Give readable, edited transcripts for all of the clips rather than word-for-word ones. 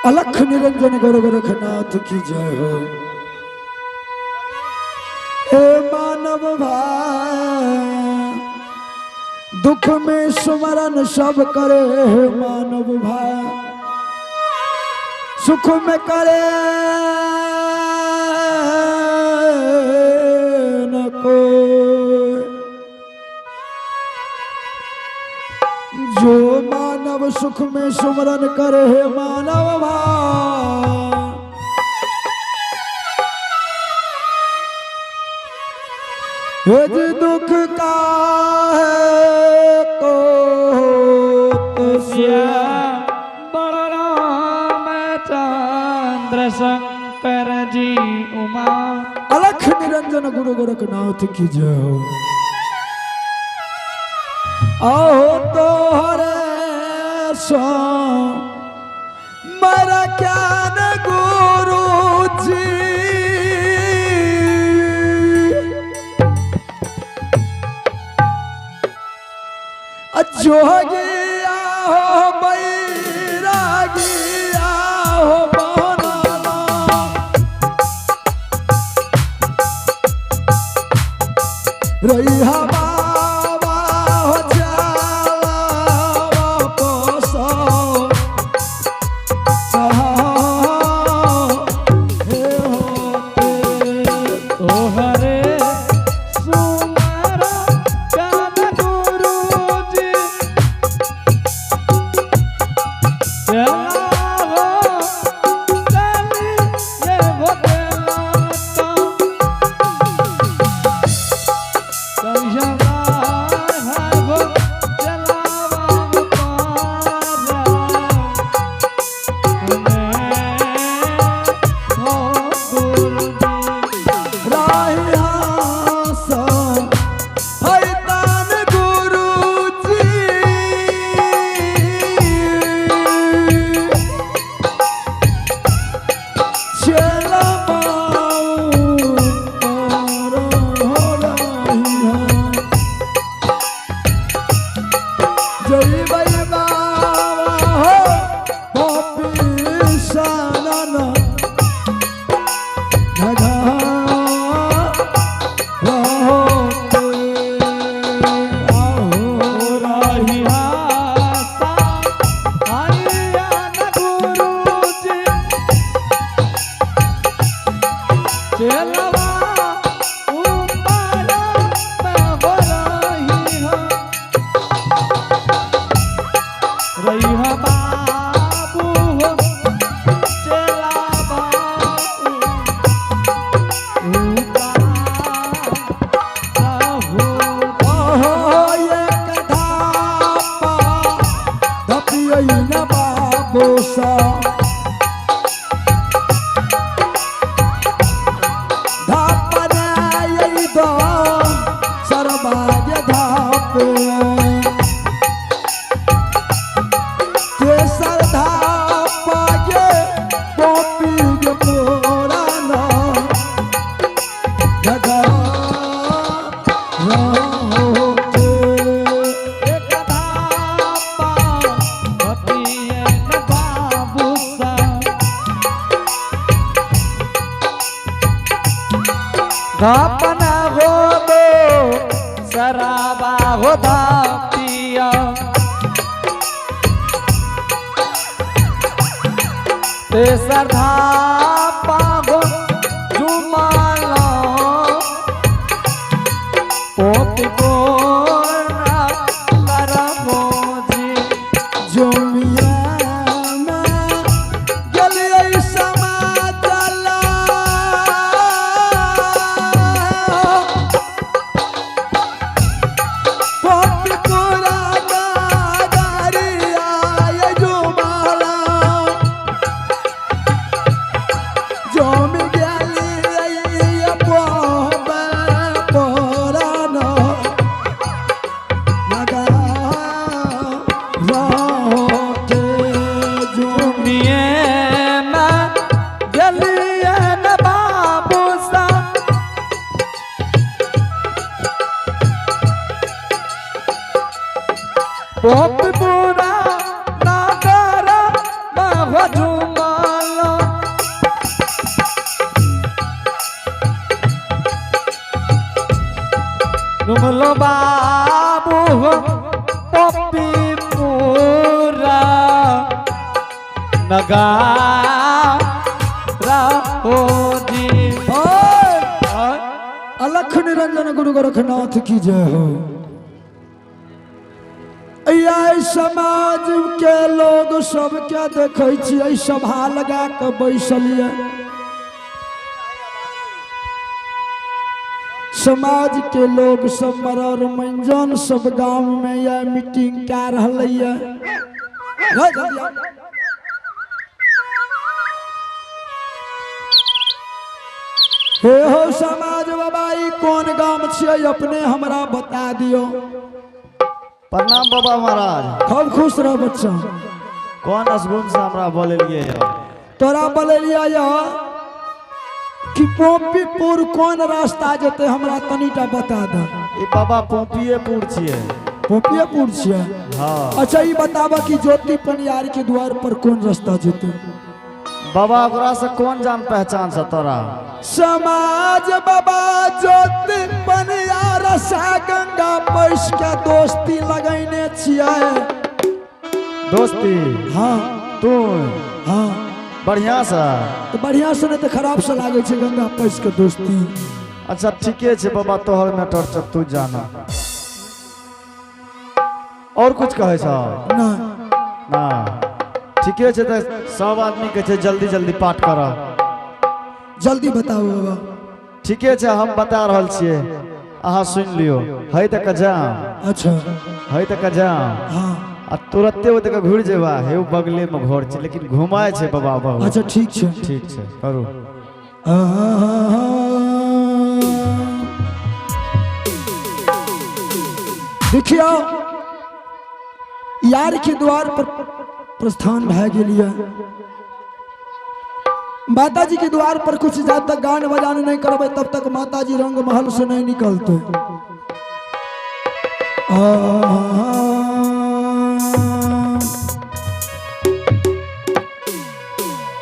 अलख निरंजन गुरु गोरखनाथ की जय हो। हे मानव भाई, दुख में सुमरन सब करे। हे मानव भाई, सुख में करे न कोई। जो मानव सुख में सुमरन करे, हे मानव भाई, जी दुख का है को बलराम चंद्र शंकर जी उमा। अलख निरंजन गुरु गोरखनाथ की जय हो। आओ तो हरे सो मर ज्ञान गुरु जी, जोगिया हो बैरागिया हो बनाना। रही बाबा हो जाला वापस हे होते। तोहरे सुमर ज्ञान गुरु जी, चलावो चलिए हो चलाता। करिया हो चलावा पारा हो गुरु जी। राहियास हैतान गुरु जी, चेला बाऊ पर हो रहिया। जय बाई बाबा हो पपी शरण जगा रहोते। आहो रहिया सा हरियान गुरु जी, चलवा ऊपर में हो रही हो, रही हो बाबू हो चला बाबू ऊपर हो। आहो एक धापा धपियै न बाबूसा, धापनायै दो सरबाज धापे। केसर धापा गे गोपी गे पुराना जगा रहोते। एक धापा धपियन बाबू सा, धापन हो दो सराबा हो धापिया। तेसर धापा हो जुमालो पोपी पोरा करबो जी। जोमिया में गेलियै समाजला, पपिपुरा दादारिया ये जुमाला। जमी गेलियै पबे पोराना नगा रहोते। जुमिए में गेलिए न बाबू सा, पोपपुरा नागर में हो झुमा। डुमलो बाबू हो पपी पूरा नगारा हो जी। ओए, अलख निरंजन गुरु गोरखनाथ की जय हो। या समाज के लोग सबके देखै छियै सभा लगा के बैसल ये। समाज के लोग सब मरर मंजन सब गांव में यह मीटिंग कए रहलै ये। रे जल्दी आउ। हे हो समाज बाबा, ई कोन गाम छियै, अपने हमरा बता दियो। प्रणाम बाबा महाराज। खूब खुश रह बच्चा। कोन असगुन से हमरा बोलेलिए यौ? तोरा बोलेलियै यऽ कि पोपीपुर कोन रास्ता जेतै, हमरा तनिटा बता दे। ई बाबा पोपिएपुर छियै। पोपिएपुर छियै? हाँ। अच्छा, ई बताबऽ कि ज्योति पनियार के द्वार पर कोन रास्ता जेतै? बाबा, ओकरा से कोन जान पहचान से तोरा? समाज बाबा, ज्योति पनियार सा गंगा पैस के दोस्ती लगैने छियै। दोस्ती? हाँ। तू? हाँ। बढ़िया से? तऽ बढ़िया से नहि तऽ खराब से लागै छै गंगा पैस के दोस्ती। अच्छा, ठीके छै बाबा, तोहर मैटर छ, तू जाना। और कुछ कहै छ? ना। ना, ठीके छै। तऽ सब आदमी कहै छै जल्दी जल्दी पाठ कर। जल्दी बताउ बाबा। ठीके छै, हम बता रहल छियै, अहाँ सुनि लियौ। है तऽ जाम। अच्छा। है तऽ जाम। हाँ। आ तुरते ओतऽ के घुरि जेबा, हे ओ बगले में घर छै, लेकिन घुमाय छै बाबा बहुत। अच्छा, ठीक छै। ठीक छै, करू। देखियौ, यार के द्वार पर प्रस्थान भए गेल यऽ। माता जी के द्वार पर कुछ जब तक गान बजान नहीं करबै तब तक माता जी रंग महल से नहीं निकलते।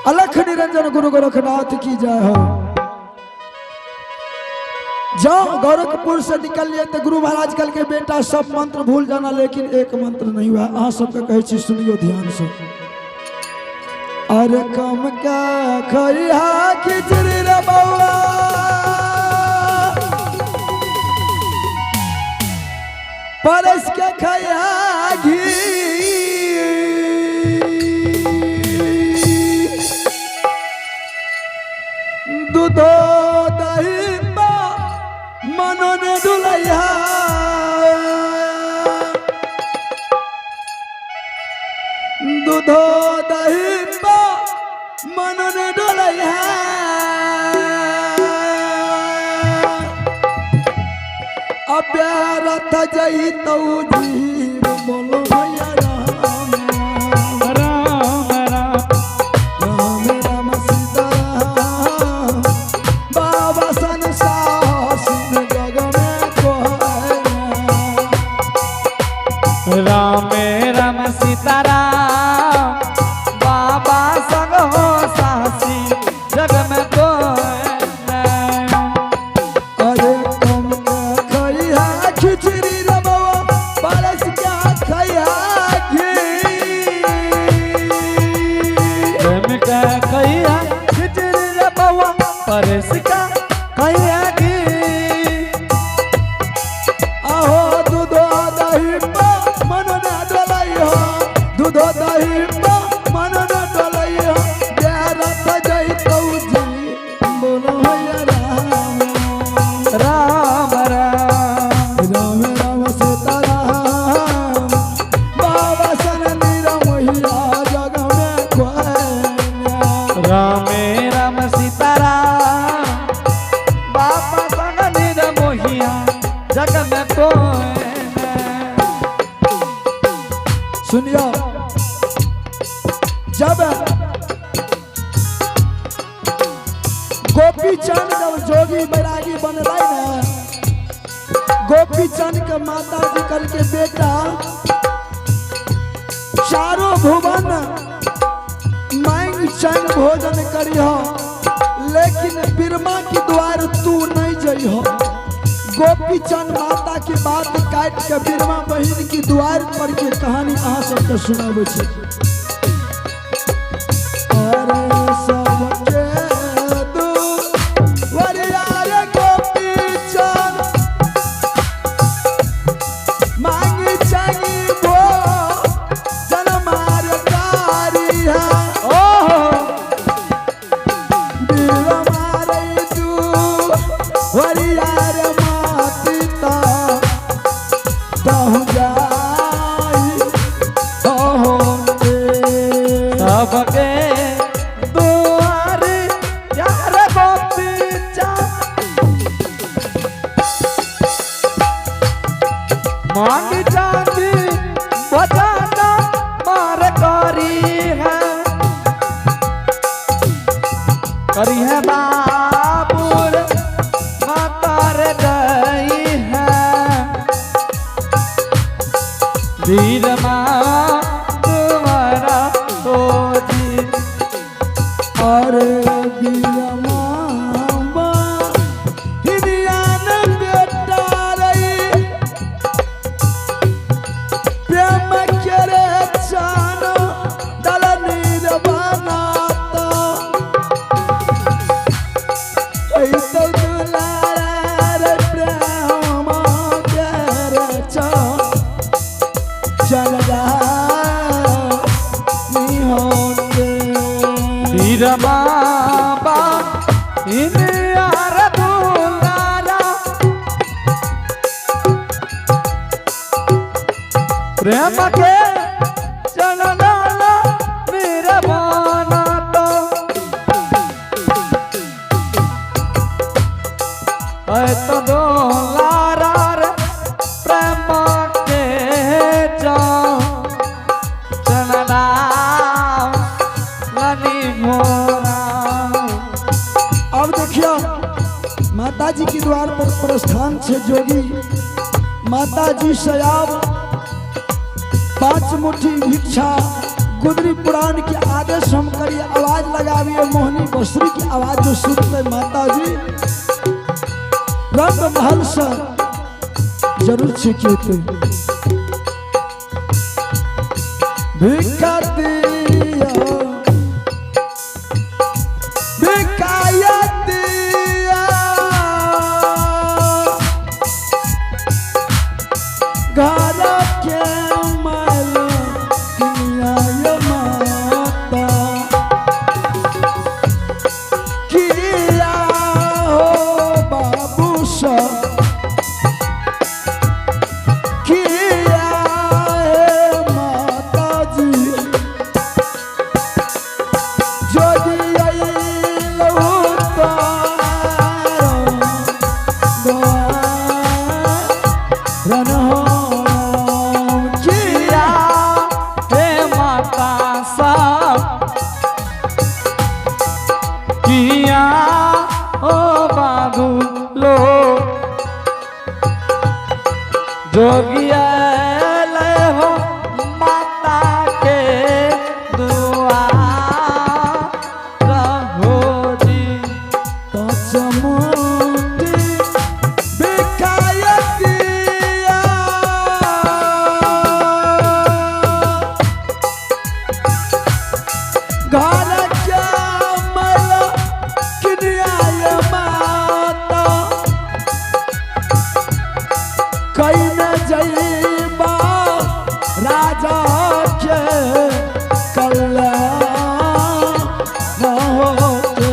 अलख निरंजन गुरु गोरखनाथ की जय हो। जाओ, गोरखपुर से निकल लिए तो गुरु महाराज कल के बेटा सब मंत्र भूल जाना, लेकिन एक मंत्र नहीं हुआ। अहाँ सबके कहै छी, सुनियो ध्यान से। अरे कम का खैहा खिचड़ी रे बउआ, परस के खैहा घी, दूधो दही बा मनन डुलैहा, दूधो दही बा मनन डुलैहा, अभ्यारथ जइतौ जीव। बोलो भैया राम। राम राम। राम राम सीता राम, बाबा संसार जग में कोई। राम राम सीताराम, बाबा संग हो सासी जग में कोई नहीं। अरे कम के खैहा खिचड़ी रे बउआ, परस के खैहा घी। प्रेम का खैया खिचड़ी रे बउआ, परस का खैया घी। आहो दूधो दही पा मन न डोलै हो, दूधो दही पा मन न डोलै हो, बेरत जइतौ जी। बोलो भैया राम। राम राम। राम राम सीताराम, बाबा सन निरमोहिया जग में कोई। राम राम सीताराम, बाबा संग निरमोहिया जग में कोई नहीं। सुनियो, जब गोपी चंद जब जोगी बैरागी बनलै ने, गोपी चंद के माता जी कल के बेटा चारों भुवन मांग चंग भोजन करिहो, लेकिन बिरमा के द्वार तू नहीं जइहो। गोपी चंद माता की बात काट के बीरमा बहिन की द्वार पर के कहानी अहाँ सबके सुनाबै छी। अरे सबके दुआरिया रे गोपी चंद मांगी चांगी भो जनमार कारी है। ओहो। सबके दुआर यार गोपी चंद मांग चांदी बजाना मार करी है, करी है बाबूर मातार गई है। वीर माँ तुम्हारा तो जी। अरे बीरमा हिरियान बेटा रही प्रेम के चान दल नीर बनाता ऐ तो दुलारा रे प्रेम के चल जा नी होते। वीर बाबा इन यार दुलारा प्रेम के चलना मेरा माना तो ऐ तो दुलारा रे प्रेम के चलना लनी घोरा। अब देखियो माता जी के द्वार पर प्रस्थान छे जोगी माता जी सयाब 5 मुट्ठी भिक्षा गुदरी पुराण के आदेश हम करिए, आवाज लगाविए मोहनी बसरी की आवाज जो सुनते माता जी रंग महल से जरूर छिकेते भिक्षा दिया भिकायतिया घर के माल किनिया माता किया हो बाबू सा किया है माता जी जोगी अइलहु तारो द्वारन हो किया। हे माता साहब किया ओ बाबू लो जोगिया ले हो माता के दुआ रहो जी। पाँच मुट्ठी बिकायतिया घर के मल किनिया माता कहीं जइबा राजा के कल्याण होते।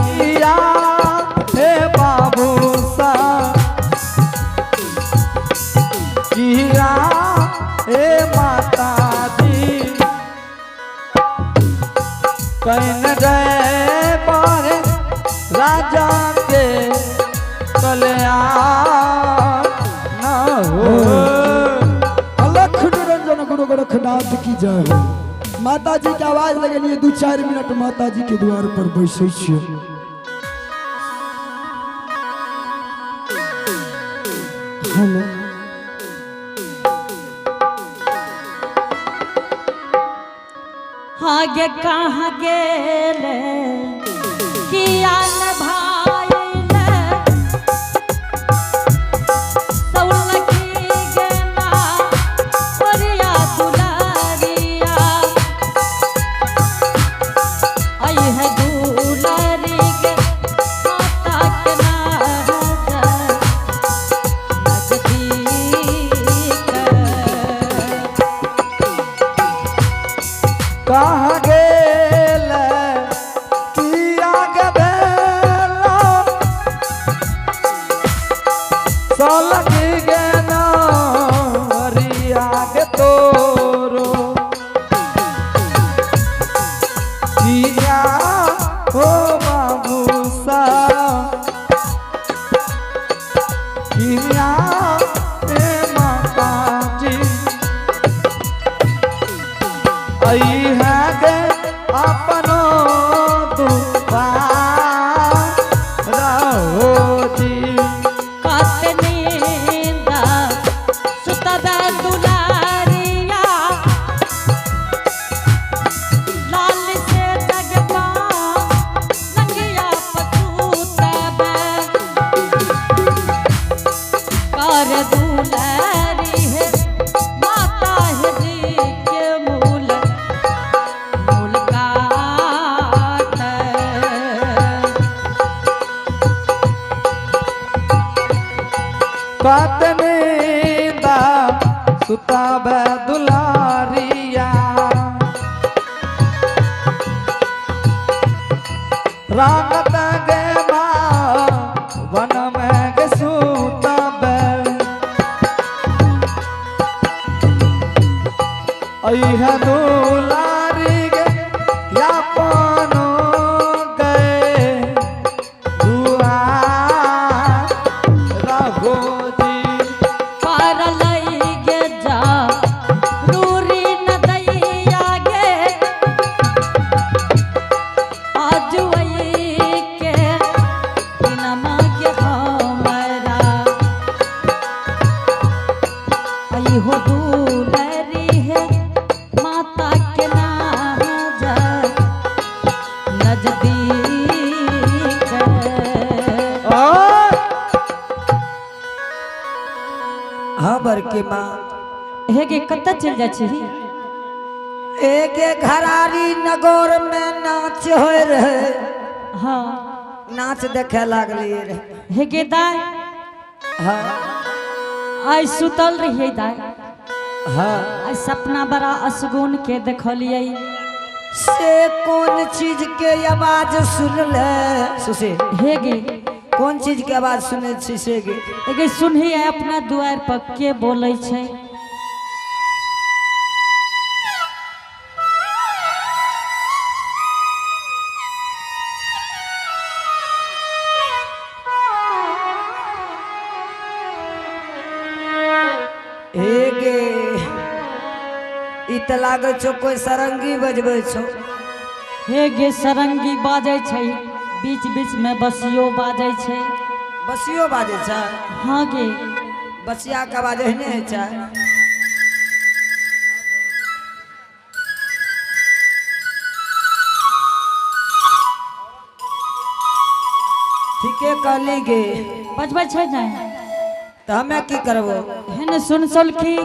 किया हे बाबू सा किया हे माता जी can गए पर राजा के कल्याण न हो। अलख निरंजन गुरु गोरखनाथ की जय हो। माता जी के आवाज लगेलिए 2-4 मिनट माता जी के द्वार पर बैसै छियै। हेलो आगे कहाँ गेले किया न भाई। सलगी गे नारिया के तोरो किया हो बाबू सा किया ए माता जी आई है गे अपनो दुआर हो जी। कत नींदा सुतबे दुलारिया, लाल से जगपा लंगिया पसूतबे। कर दुलारी है माता है जी के मूल मूल काट। कत नींदा सुताबे दुलारिया, रागत गे माँ वन में गे सुताबे। ऐ दुलारी गे या पानो गए दुआर रघो जी। पार लई गे जा रूरी न दैया गे, आज वही के बिनमा के हमरा। आई हो दुलरी है माता के नाज नजदीक। और हाँ बड़की माँ। हे गे कतऽ चलि जाइ छी? एक घरारी नगौर में नाच होय रहे। हाँ। नाच देखे लागली रहे। हे गे दाय। हाँ। आइ सुतल रहियै दाय। हाँ। आइ सपना बड़ा असगुन के देखलियै। से कौन चीज के आवाज सुनले सुशील? हे गे। कौन चीज के आवाज सुने छी से गे? हे गे सुनही, आइ अपना दुआरि पर के बोलै छै? हे गे, ई तऽ लागै छौ कोई सरंगी बजबै छौ। हे गे, सरंगी बाजै छै, बीच बीच में बसियो बाजै छै। बसियो बाजै छै? हाँ गे। बसिया के आवाज एहने होइ छै? ठीके कहली गे। बजबै छै ने? तऽ हमे की करबो? हे ने सुन सोलखी।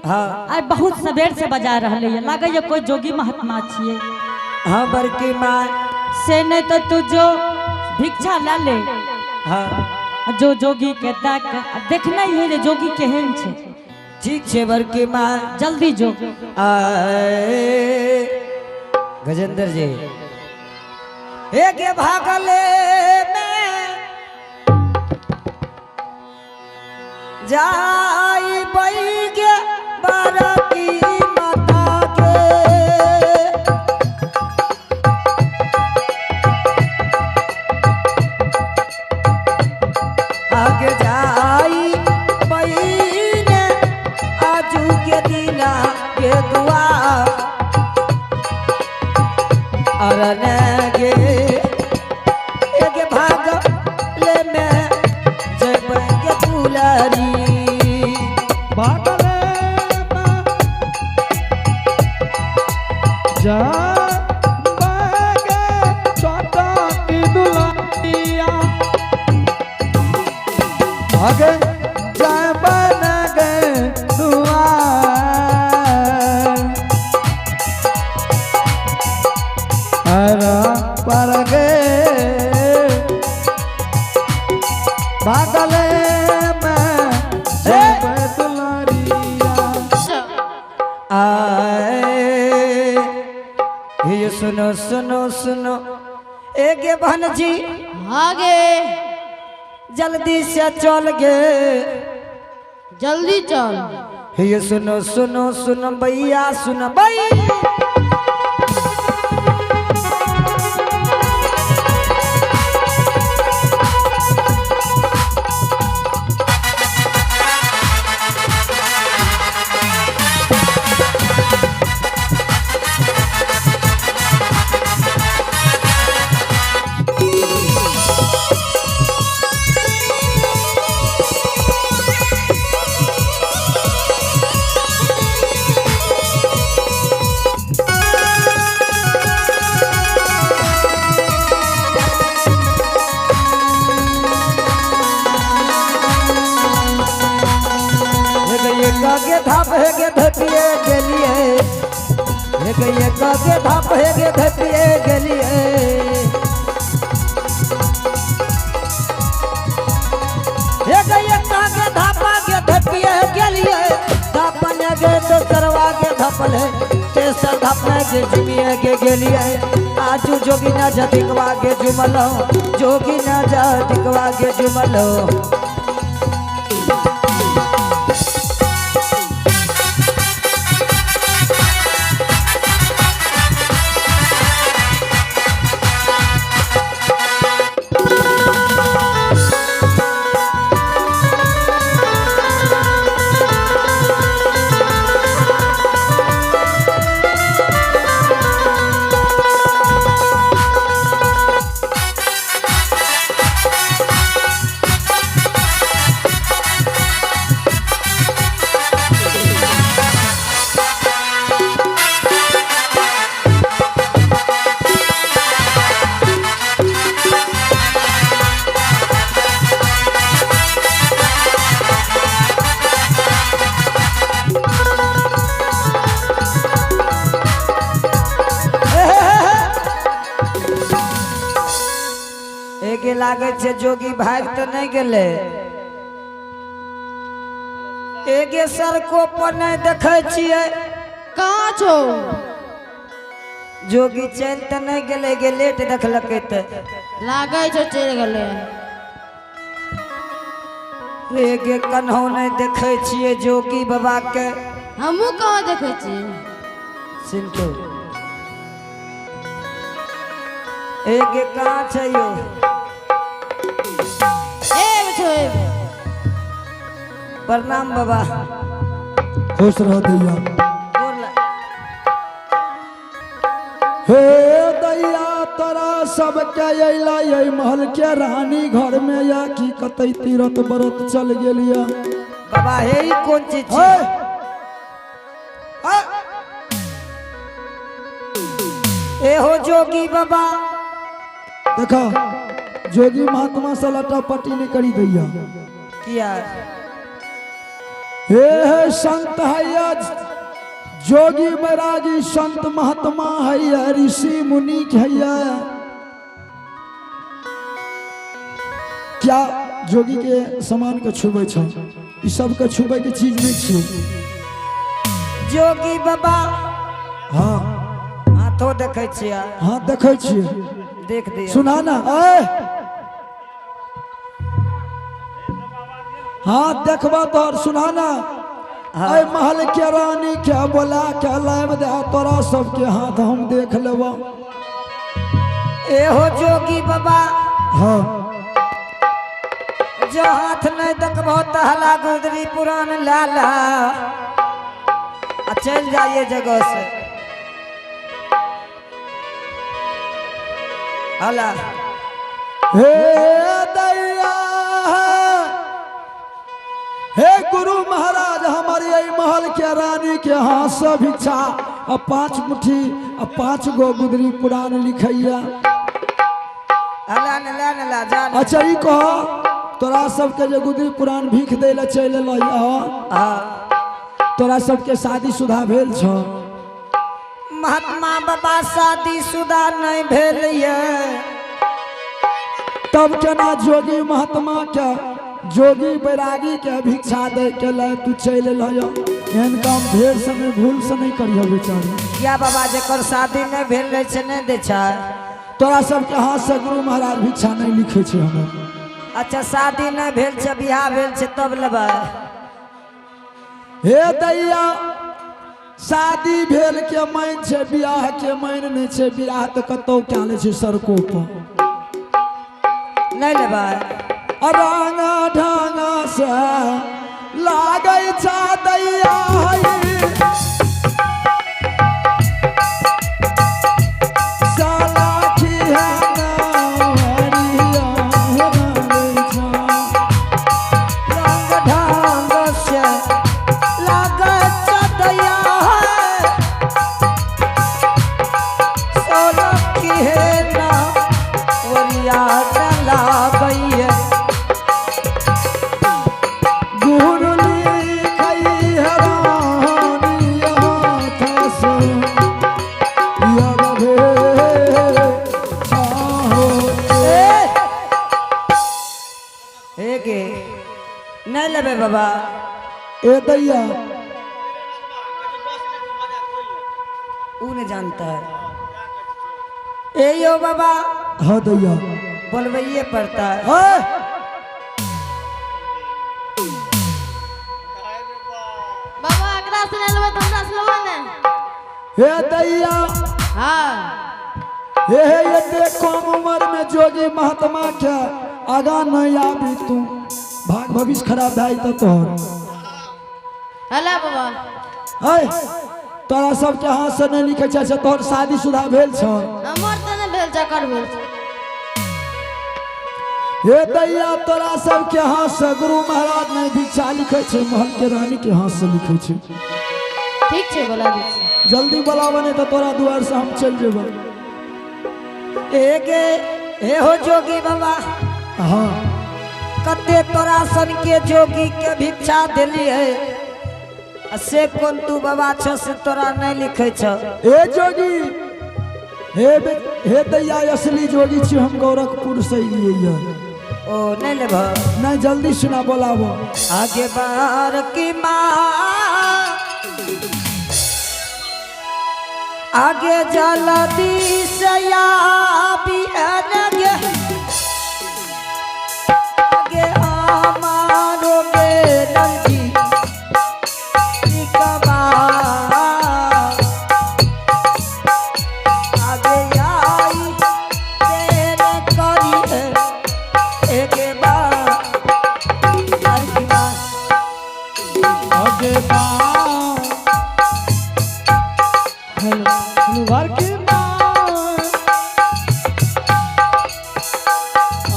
हाँ। आइ बहुत सबेर से बजा रहलै ये, लागैए कोई जोगी महात्मा छियै। हाँ बड़की माँ। से नहीं तो तू जो भिक्षा ला ले। हाँ। जो जोगी के देख देखने ही है जे जोगी केहन छै। ठीक छै बड़की माँ। जल्दी जो। आए गजेंद्र जी, एक भागले में जाई बैगे बड़की माता के। आगे जाई बईने आजू के दिना के दुआ अरन गे, एक भाग ले में जब के दुलारी। भागले में जा बागे छोटा की दुलारिया, भागे जाय बन गे दुआर अरा पर गे, भागले में जब दुलारिया। आए ये सुनो सुनो सुनो, एक बहन जी। आगे। जल्दी से चल गे। जल्दी चल। हे सुनो सुनो सुन भैया सुन भैया। हे गई कागे धाप हे गे धपिए गेलिए, हे गई कागे धाप हे गे धपिए गेलिए। हे गई कागे धापा गे धपिए गेलिए, धापने गे तो सरवा गे धपले, तेसर धापने गे जुमिए गे गेलिए। आजू जोगी ना जदिकवा गे जुमलो, जोगी ना जदिकवा गे जुमलो। एगे लागे छे जोगी भाग तो नहीं गेले, एगे सड़को पर नहीं देखे छिए। कहाँ छौ? जोगी चल तो नहीं गेले, एगे लेट देखलकै ते। लागै छौ चलि गेलै। एगे कन्हो नहीं देखे छिए जोगी बाबा के। हमहूँ कहाँ देखै छियै। सिंटू एगे कहाँ छै यो? ए छौ ए। प्रणाम बाबा। खुश रह दैया। गोर हे दैया, तोरा सबके अयला एहि महल के रानी घर में या की कतई तीरथ व्रत चल गेलिया। बाबा हे ई कोन चीज हे! छी? ए हो जोगी बाबा। देखा, जोगी महात्मा से लटा पट्टी नहीं करी दैया। किया? हे हे संत हैया, जोगी बैरागी संत महात्मा हैया, ऋषि मुनि हैया। क्या जोगी के सामान के छुबै छौ? ई सब के छुबै के चीज नहीं छियै। जोगी बाबा। हाँ। हाथो देखै छियै? हाँ, देखै छियै। देख दियौ। सुना ना ए, हाँ देखबा तोहर। सुना ना, ऐ महल के रानी के बोला के लाइब दे, तोरा सबके हाथ हम देख लेबो। ए हो जोगी बाबा। हाँ। जो हाथ नहीं देखबो तहला गुदरी पुरान लाला आ चल जाइए जगह से। हला। हे दैया, हे गुरु महाराज, हमारे यही महल के रानी के हाथ से भिक्षा आ 5 मुट्ठी आ 5 गो गुदरी पुरान लिखैया। हला न ला न ला जा न। अच्छा ई कह, तोरा सबके जे गुदरी पुरान भीख दै ला चलि एलै। हाँ। तोरा सबके शादी शुदा भेल छौ? महात्मा बाबा, शादी शुदा नहीं भेल ये। तब केना जोगी महात्मा के, जोगी बैरागी के भिक्षा दे के ले तू चलि एलह? एहन काम ढेर समय भूल से नहीं करियो बेचारी। किया बाबा, जकर शादी नहीं भेल रहे छै नहीं दै छै? तोरा सबके हाथ से गुरु महाराज भिक्षा नहीं लिखे छै हमर। अच्छा, शादी नहीं भेल छै, बियाह भेल छै तब लेबै। हे दैया, शादी भेल के माइन छै, बियाह के माइन नहि छै। बियाह तऽ कतौ कए लै छै सड़को पर। नहीं लेबै। रंग ढंग से लागै छै दैया है। सलाखी है नारिया लागै छै। रंग ढंग से लागै छै दैया है। सोलखी है ना ओरिया लागैए। गुरु लिखै है रानी हाथ से यग भे चाहो। ए हे गे, नहीं लेबै बाबा। ए दैया। ऊ नहीं जानता है। ए यो बाबा। हाँ दैया। बोलबैये पड़ता है। है। बाबा, एकरा से नहि लेबै तऽ हमरा से लेबै ने। हे दैया। हाँ। हे हे, एते कम उम्र में जोगी महात्मा के आगा नहीं आबी तू, भाग, भविष्य खराब भए जेतौ तोहर। हेलो बाबा। है, तोरा सबके हाथ से नहीं लिखै छै। अच्छा, तोहर शादी शुदा भेल छौ? हमर तऽ नहि भेल छै, एकर भेल छै। हे दैया, तोरा सबके हाथ से गुरु महाराज नहीं भिक्षा लिखै छै, महल के रानी के हाथ से लिखै छै। ठीक छै, बोला दै छी। जल्दी बोलाबऽ, नहीं तऽ तोरा दुआर से हम चलि जेबै। ए गे, हे हो जोगी बाबा। हाँ। कते तोरा सन के जोगी के भिक्षा देलियै आ से कोन तू बाबा छ से तोरा नहीं लिखै छ। हे जोगी, हे दैया, असली जोगी छी हम, गोरखपुर से एलियै ये। ओ नहीं लेबह? नहीं, जल्दी सुना बोलाबो। आगे बार की माँ, आगे जल्दी से आबी गे, आगे हमारो गे नंदी कबा, आगे आई तेरे करी एक बार की माँ। आगे हेलो की माँ,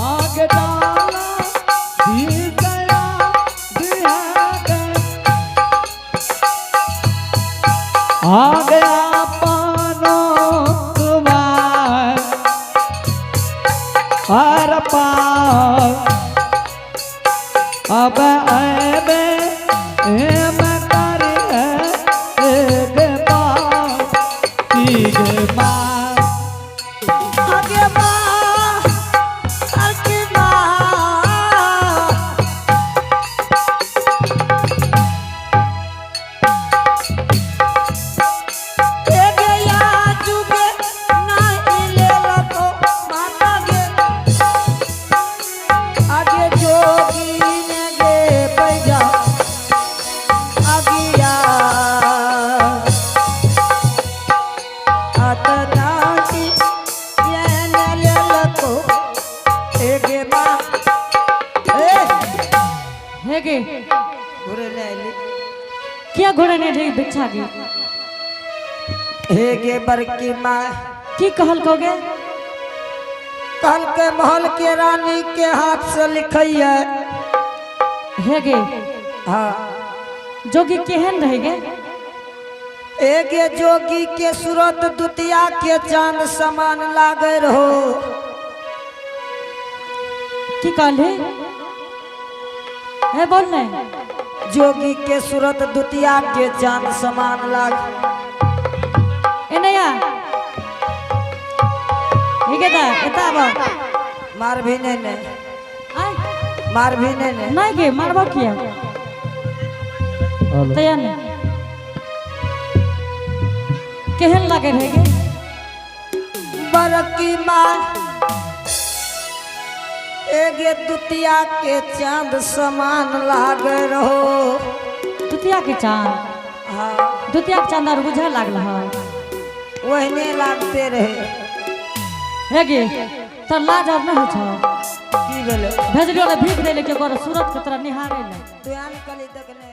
आगे डाला दी गया दिया गया, आगे अपनो तुम्हार हर पाओ, अब ऐबे एम करे एक पाओ की माँ। आगे माँ की माँ। ए गया जुगे नाही लेलको माता गे, आगे जोगी ने गे पैजा आगिया अतनाटी ये ने लेलको ए गे माँ ए। हे गे। घुरे ले आइली। किया घोड़े ने ढेर भिक्षा गे? हे गे बड़की माँ। की कहल कहोगे? कल के महल के रानी के हाथ से लिखैया। हे गे। हाँ। जोगी केहन रहे गे? एगे जोगी के सूरत दुतिया के चांद समान लागे रहो। की कहली हे, बोल ने। जोगी के सूरत दुतिया के चांद समान लागे। ए नया हे गे दा, एता आब। मार भी नहीं ने। आय। मार भी नहीं ने। नहीं गे, मारबो किया? तैयार नहीं, केहन लागे रहे गे? बड़की माँ, एगे दुतिया के चांद समान लागे रहो। दुतिया के चांद? हाँ। दुतिया के चांद आर बुझे लागल है? ओहने लागते रहे। हे गे, तोर लाज आर नहि होइ छौ? की भेलै? भेजलियो रे भीख दै ले के, सूरत के तोरा निहारे ले। तू आन कली देखने।